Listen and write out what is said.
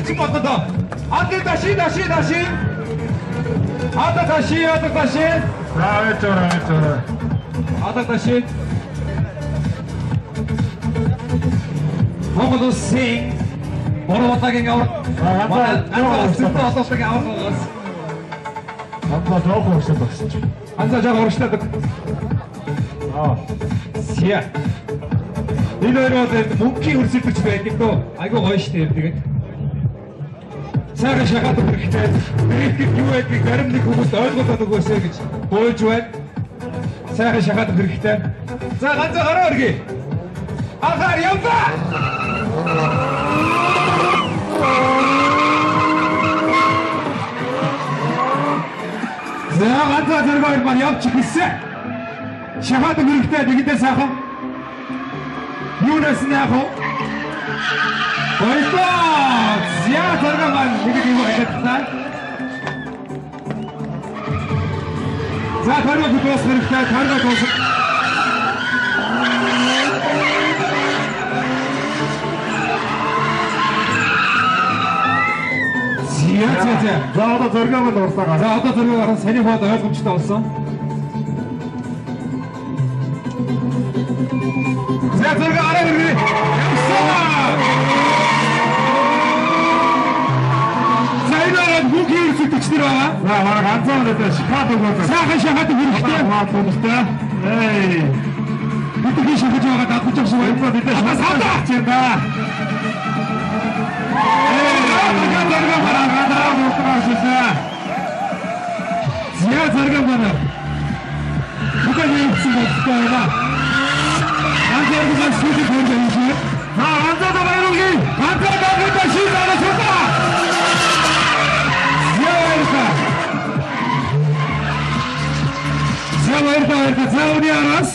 зарчим боллоо. Анда даши даши даши. Ада даши, ада даши. За байж байгаа, байж байгаа. Ада даши. Монгол улсын гурван удаагийн аварга. Манай зөндөө олон удаагийн аварга байгаас. Ганцаа жоохон урагшлаад багсаж. Ганцаа жоохон урагшлаад. Аа. Зя. Энэ хоёр бол мөнхийн өрсөлдөгч байдаг дөө. Айгуу гоё штэ тэгээд. Сайхан шахаад хэрэгтэй. Дрифт юу байдгийг зарим нэг хүмүүс ойлгоод өгөөсэй гэж гуйж байна. Сайхан шахаад хэрэгтэй. За ганцаа гараа өргөе. Анхаар яваа. За ганцаа зэрэг хоёр маань явж эхэлсэн. Шахаад хэрэгтэй нэгэндээ сайхан. Юунаас нь яах вэ? Баярлалаа. За зэрэг маань нэг юм хэлсэн. За тарга дуусах хэрэгтэй. Тарга дуусах. За за за. За одоо зориго маань дурлаа. За одоо зориго гарсан саний хоод ойлгомжтой болсон. За зориго арай өргөе. Явсан. За энэ ороод мөнхийн өрсөлдөгч нар байгаа. За манай ганцхан өнөөдөр шахаад өгөөд. Сайхан шахаад хэрэгтэй. Хэрэгтэй. Эй. Бидний шахаж байгаа дадлаж авсан байна. Бид нар шахаж байна. За зэрэг байна. Бүхэн хийсэн бодтой байна. Ганцаар ганц шийдэх юм байна шиг. За ганцаа баярлалаа. Ганцаа баярлалаа шийдээ шүтээ. За баярлалаа. За баярлалаа. За үний араас